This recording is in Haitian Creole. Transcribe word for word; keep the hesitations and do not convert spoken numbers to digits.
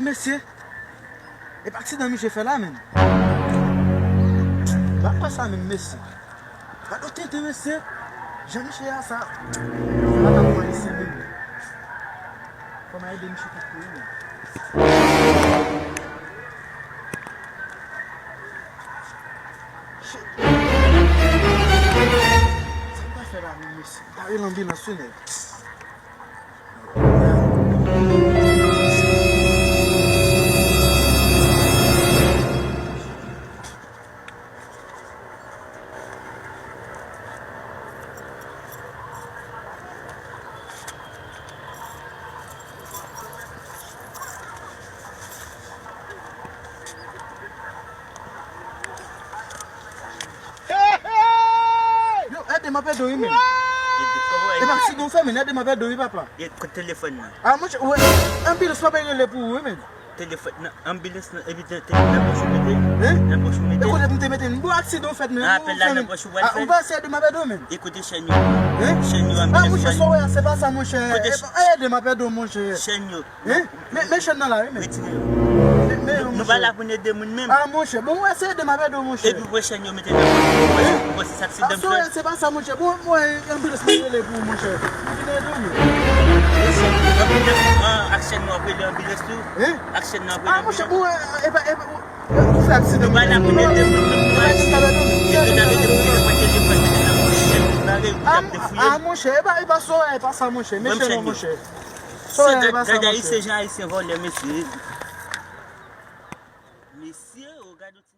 Mesye, e pa aksidan misye fè la menm. Pa kwè sa menm, mesye. Gad yon tenten, mesye. Jan misye a sa. Sa pa ta bon isi menm. Fò m ede misye tout kouri menm. Shit. Sa m ta fè la menm, mesye? Ta rele anbilans wi, nèg. Yo, ede m, m ap ede w wi, men. Ede, kòman ede? E pa si nou fè, men ede m, m ap ede w wi, papa. E kote telefòn nan? A, monchè, wè, anbilans pa bay rele pou ou wi, men. Telefòn nan, anbilans nan, epi te, te, nan pòch ou mete? Hein? Nan pòch ou mete? E kote m te mete? M bon aksidan fèt, men. A, apèl la nan pòch ou pral fè? Ou pa ede m, m ap ede w, men. E kote chèn yo? Hein? Chèn yo, a, anbilans, monchè, sa w wè a, se pa sa, monchè. Kote ch- Ede m, m ap ede w, monchè. Chèn yo. Hein? Men, men chèn nan la, wi, men. Retire yo. Men, men, nou pa la pou n ede moun menm. A, monchè, bon, wè, se ede m ap ede w, monchè. Epi pran chèn yo, mete nan pòch ou, pran chèn yo, se sa k se dam fè. A, se pa sa, monchè. Bon, mwen, anbilans mwen rele pou ou, monchè. Vin ede w, men. Anbilans, an, ak chèn nou ap rele anbilans tou. Hein? Ak chèn nou ap rele anbilans. A, monchè, bon, e, e, e, e, ou fè aksidan. Nou pa la pou n ede moun, nou pa la pou n ede moun, nou pa ede moun, nou pa ede moun, nou pa ede moun, nou pa ede moun. A, monchè, e pa, e pa sa, e pa sa, monchè. Men chèn yo, monchè. Sa w wè, e pa sa, monchè. Gade Ayisyen, jan Ayisyen vòlè, mesye. Mesye, o, gade yon ti